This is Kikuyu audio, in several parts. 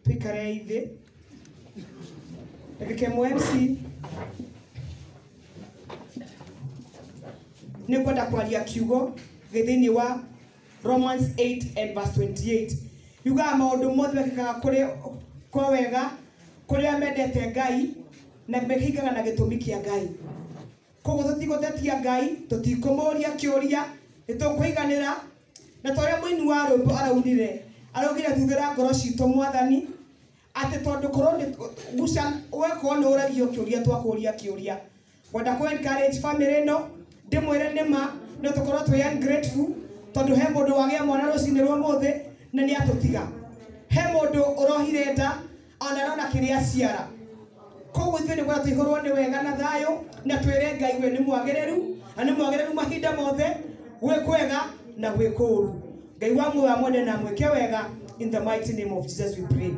Tuikare thĩ. Ndagĩka ĩmwe MC. Nĩ ngwenda kwaria kiugo gĩ thĩinĩ wa Romans 8 and verse 28. Yugaga maũndũ mothe mekĩkaga kũrĩ kwa wega kũrĩa mendete Ngai na mekĩkaga na gĩtũmi kĩa Ngai. Koguo tũtigũtetia Ngai, tũtikũmũria kĩũria, nĩ tũkũiganĩra na ta ũrĩa mũini wa rwĩmbo araunire, araugire thuthĩra ngoro citũ Mwathani, atĩ tondũ korwo nĩ guca wekorwo nĩ ũragio kĩũria twakũria kĩũria. Ngwenda kũ encourage family ĩno ndĩmwĩre nĩma no tũkorwo twĩ ungrateful tondũ he mũndũ wagĩa mwana rũcinĩ rwa ũmũthĩ na nĩ atũtiga. He mũndũ ũrohire nda ona arona kĩrĩa aciara. Koguo ithuĩ nĩ kwenda tũihũrwo nĩ wega na thayũ na twĩre Ngai we nĩ mwagĩrĩru na nĩ mwagĩrĩru mahinda mothe, gwĩ kwega na gwĩ kũũru. Ngai wa muoyo amwende na amwĩke wega. In the mighty name of Jesus we pray.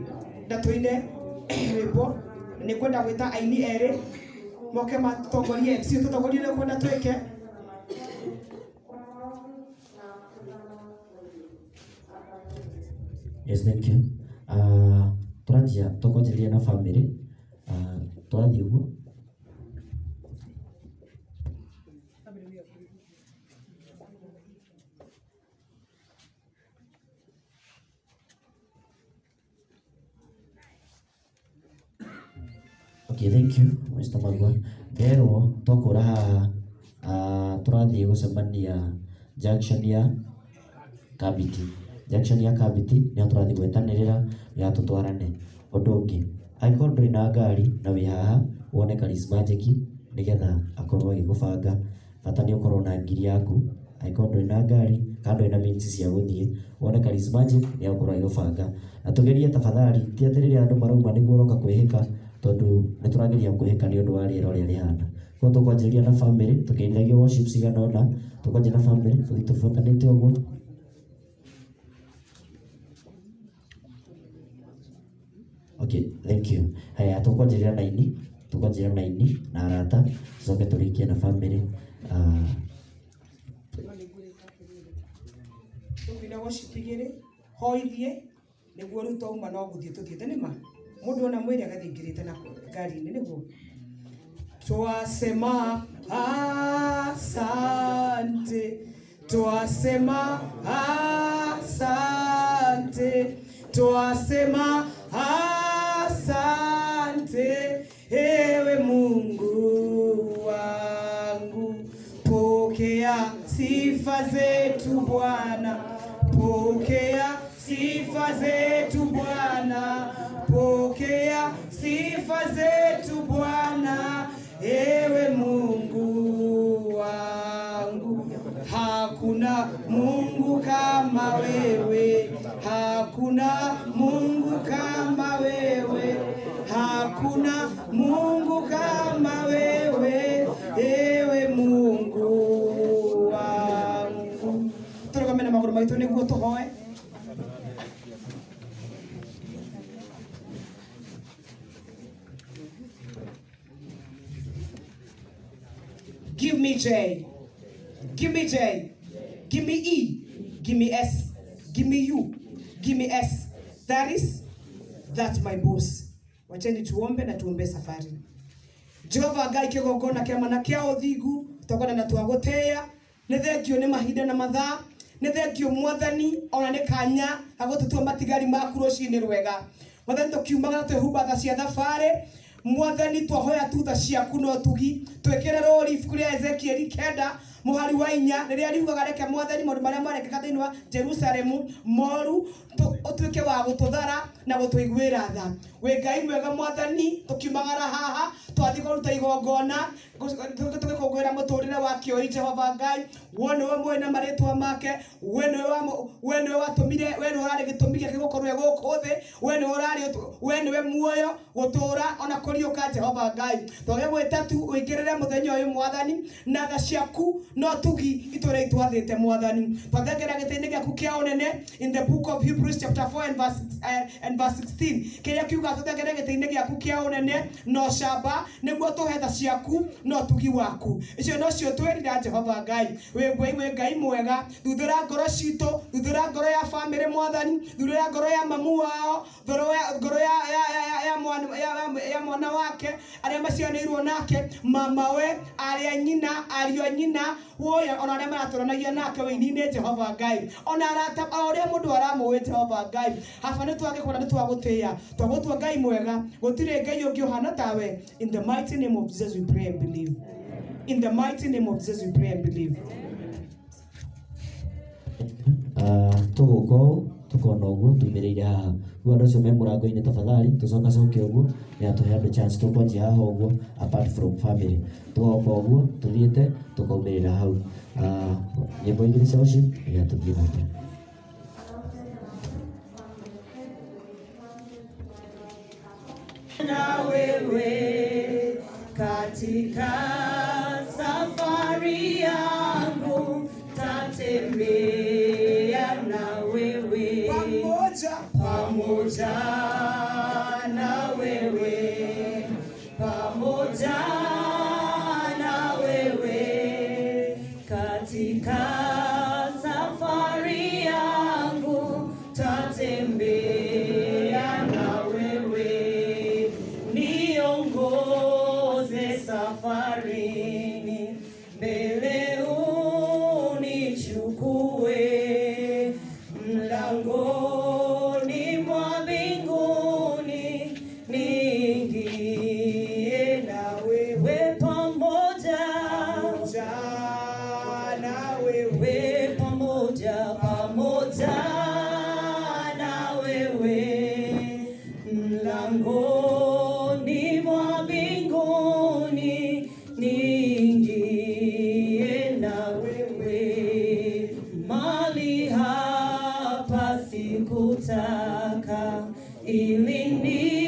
Na tũine rwĩmbo nĩ ngwenda gwĩta aini erĩ moke matongorie MC tũtongorie ũrĩa ũkwenda twĩke. Yes, thank you. Tũranjia tũkwanjĩrĩria na family. Tũrathiĩ ũguo. Okay, thank you, Mr. Magua. Nderwo twakũra haha tũrathiĩ gũcemania junction ya Kabiti. Junction ya Kabiti nĩho tũrathiĩ gwetanĩrĩra nĩgetha tũtwarane. Ũndũ ũngĩ, angĩkorwo ndũrĩ na ngari na wĩ haha, wone Charismagic nĩgetha akorwo agĩgũbanga. Bata nĩ ũkorwo na ngiri yaku. Angĩkorwo ndũrĩ na ngari kana ndũrĩ na means cia gũthiĩ, wone Charismagic nĩ egũkorwo agĩgũbanga. Na tũgerie tafadhali, ti atĩ rĩrĩa andũ marauma nĩguo ũroka kwĩhĩka, tondũ nĩ tũrageria kwĩhĩka nĩ ũndũ wa rĩera ũrĩa rĩhana. Koguo tũkwanjĩrĩria na family, tũkĩinithagia worship cigana ũna, tũkwanjia na family, tũthiĩ tũbuatanĩte ũguo. Okay, thank you. Haya, tũkwanjĩrĩria na aini, tũkwanjĩrĩria na aini na arata, tũcoke tũrĩkie na family. Tũkũina worship igĩrĩ, hoithie nĩguo rĩu twauma no gũthiĩ tũthiĩte nĩma. Mũndũ ona mwĩrĩ agathiĩ aingĩrĩte na ngari-inĩ nĩguo. Twasema asante, twasema asante, twasema asante, ewe Mungu wangu. Pokea sifa zetu Bwana, pokea sifa zetu Bwana, pokea sifa zetu Bwana, ewe Mungu wangu. Hakuna Mungu kama wewe, hakuna Mungu kama wewe, hakuna Mungu kama wewe, ewe Mungu wangu. Tũrũgame na magũrũ maitũ nĩguo tũhoe. Give me J. Give me J. Give me E. Give me S. Give me U. Give me S. That is, that's my boss. Wacheni tuombe na tuombe safari. Jehova Ngai kĩgongona kĩa mana kĩa ũthingu, twakona na twagũtĩĩa. Nĩ thengio nĩ mahinda na mathaa. Nĩ thengio Mwathani ona nĩ kanya ga gũtũtua matigari maku rũcinĩ rwega. Mwathani tũkiumaga twĩhumba tha cia thabarĩ. Mwathani twahoya tu tha ciaku na ũtugi. Twĩkĩre rũũri ibuku rĩa Ezekieli 9 mũhari wa 4 rĩrĩa riugaga reke Mwathani maũndũ marĩa marekĩka thĩinĩ wa Jerusalemu moru ũtuĩke wa gũtũthara na gũtũiguĩra tha. Wĩ Ngai mwega Mwathani, tũkiumagara haha twathiĩ kũruta igongona tũgĩkũngũĩra mũtũrĩre wa kĩoi Jehova Ngai. We nĩwe mũĩ na marĩtwa make, we nĩwe watũmire, we nĩwe ũrarĩ gĩtũmi gĩake gũkorwo e gũkũ thĩ, we nĩwe ũrarĩ, we nĩwe muoyo gũtũra ona kũriũka Jehova Ngai. Twage gwĩta tu ũingĩrĩre mũthenya ũyũ Mwathani, na tha ciaku no tugi itũrĩa itwathĩte Mwathani. Twathengera gĩtĩ-inĩ gĩaku kĩa ũnene in the book of Hebrews chapter 4 and verse 16 kĩrĩa kiuga tũthengere gĩtĩ-inĩ gĩaku kĩa ũnene na ũcamba nĩguo tũhe tha ciaku na ũtugi waku. Icio nocio twĩrira Jehova Ngai. Wĩ Ngai mwega, thuthũra ngoro citũ, thuthũra ngoro ya famĩlĩ Mwathani, thuthũra ngoro ya mamu wao, ngoro ya mwana wake arĩa maciarĩirwo nake, mamawe, arĩa nyina, ariũ a nyina, woya ona arĩa maratũranagia nake wĩini-inĩ Jehova Ngai, ona arata o ũrĩa mũndũ aramũĩ Jehova Ngai. Haba nĩ twagĩkona nĩ twagũtĩĩa, twagũtua Ngai mwega, gũtirĩ Ngai ũngĩ ũhana tawe. In the mighty name of Jesus we pray and believe. In the mighty name of Jesus we pray and believe. Tũgũka ũũ tũkona ũguo tumĩrĩire haha rĩu andũ acio me mũrango-inĩ tafadhali tũcokacoke ũguo nĩgetha tũhe andũ chance tũkwanjia haha ũguo apart from family tũgoka ũguo tũthiĩte tũkaumĩrĩra hau. Nyĩmbo igĩrĩ cia worship nĩgetha tũthiĩ na mbere. Na wewe katika safari yangu tatembea na wewe, pamoja pamoja na wewe, pamoja na wewe katika safari yangu tatembea na wewe, niongoze safarini mbele unichukue mlangoni mwa mbinguni niingie na wewe, pamoja na wewe, pamoja pamoja na wewe mlangoni mwa mbinguni niingie na wewe. Mali hapa sikutaka ili ni